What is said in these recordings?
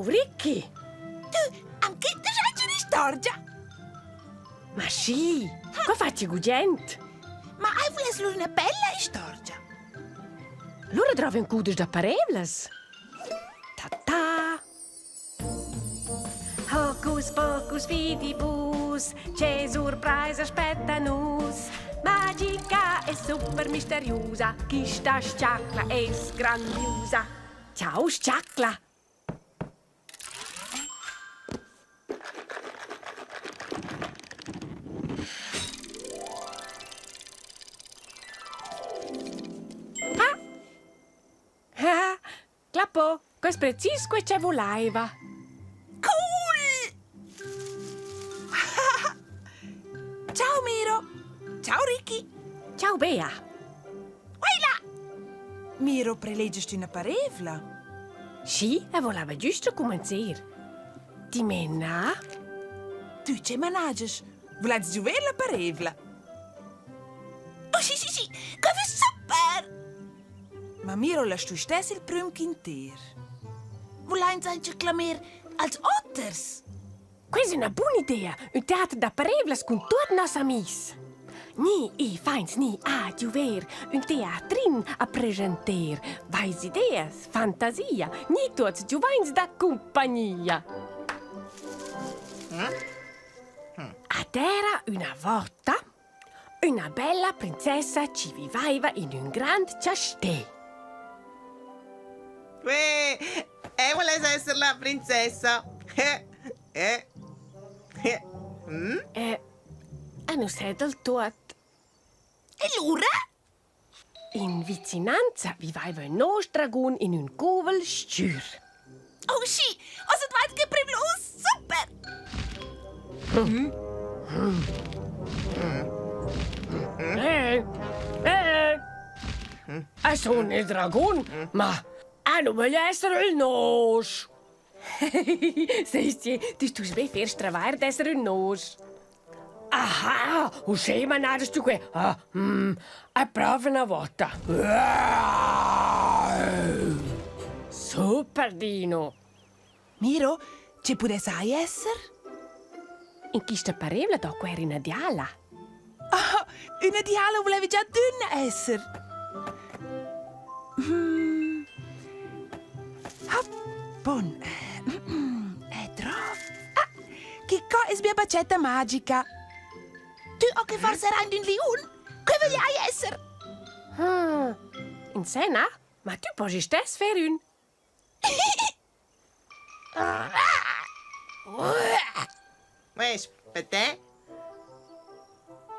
Ciao Ricky! Tu, am quintas anche un'istorgia? Ma sì, qua facci gugent. Ma ai vuless lura una bella istorgia. Lura drova ün cudesch da parevlas. Ta-ta! Hocus pocus fidibus, che surpraisa aspetta nus. Magica e super misteriusa, quista sciacla es grandiusa. Ciao sciacla! Ah! Ah! Clappo, quest precis quai che vulaiva. Cool! Ciao Miro! Ciao Ricky! Ciao Bea! Oila! Miro, prelegest üna parevla? Sì, e voleva giusto cumenzar. Ti mena? Tu che manages? Volais giuver la parevla? Oh, sì, sì, sì, che super! Ma Miro la stu stess il prüm quinter. Vulains auncha clamer als oters? Questa è una buona idea, ün teater da parevlas cun tuot noss amis. Ni i fains ni a giuver, ün teatrin a preschenter, vais ideas, fantasia, ni tuots giuvains da cumpagnia. Ad era üna vota Üna bella princessa chi vivaiva in ün grand chastè. Uè, eu voless esser la princessa. Eh, eh, eh. Mm? Eh, a nu s'è del tuot. E lura? In vicinanza vivaiva ün nos dragun in ün cuvel s-chür. Oh schi, ossa dvaint que privlus! Super! Eh, eh, e sun il dragun, ma eu nu vögl esser ün nosch. Seis ti, ti stust be fer stravair d'esser ün nosch. Aha, uschè manadast tu que. Ah, mm, e prova üna vota. Super, Dino! Miro, che pudess ai esser? In quista parevla do que eir üna diala. Oh, üna diala volevi già d'üna esser. Mm. Hop, bun. E trov. Ah, che co es mia bacetta magica? Tu ho che forse era ün liun? Que vogliai esser? Hmm. Insena? Ma tu poss istess fer ün. Aspetta.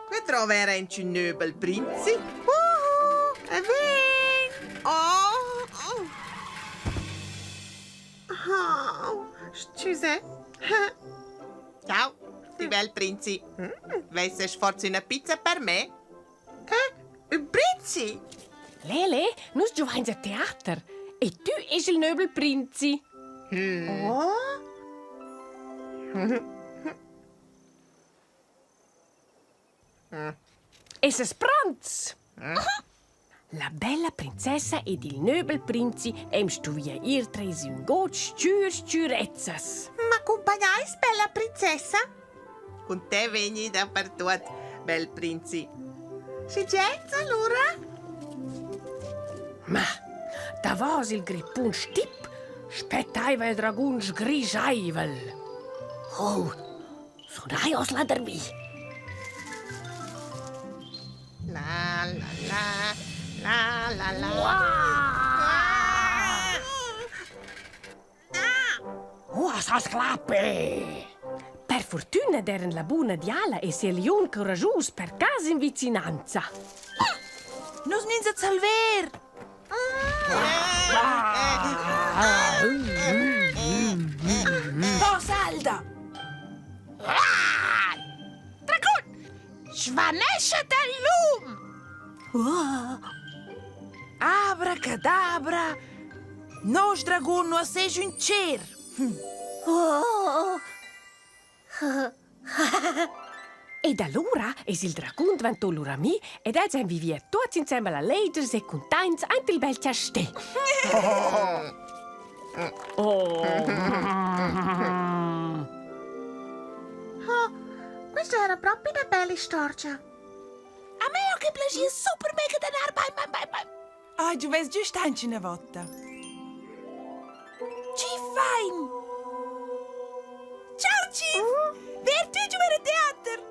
Que trova era inchün nöbel prinzi. Uhu, e vegn! Oh, oh. Oh, s-chüsè. Ciao, ti bel prinzi. Vesses forsa üna pizza per me? Eh, ün prinzi? Lele, nus giovains a teater e tü es il nöbel prinzi. Oh? Essas pronts? La bella princessa ed il nöbel prinzi hem stuvia ir tres ün god stür stürezzas. M'accumpagnais, bella princessa? Cun te vegni dapertuot, bel prinzi. Schi gents allura? Ma davos il grippun stip spettaiva il dragun sgrischaivel. Oh, sunai hoz landervi. La la la la la la. Uossa sclappi! Per furtüna d'eran la buna diala e sia liun curaschus per cas in vicinanza. Nus gnins a salver! Posalda! Dragun! Svanescha dal lum! Abracadabra! Nos dragun nu seja ün tschêr. Ed alura es il dragun dvanto lur ami ed els han vivia tuots insembel allegers e cuntaints aint il bel chastè. Oh. Oh, questa era propi una bella istorgia. A me ho che plaschia super mega d'anar bain bain bain bain. Ah, giuvess giust anche una volta. Ci fain! Ciao, Chief! Ver tu giuver a teater!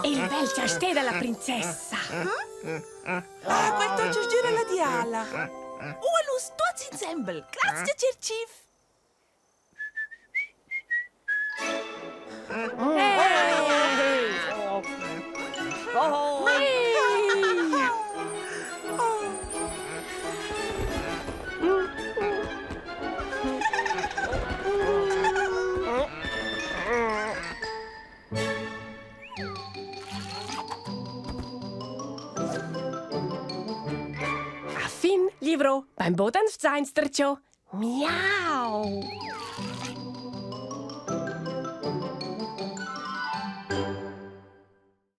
Il bel chastè da la princessa. Ah, quel toccia sgüra la diala. Ua nus tuots insembel. Grazie, Cher Chief. A fin, livro, bainbod ans vzains darcho. Miau!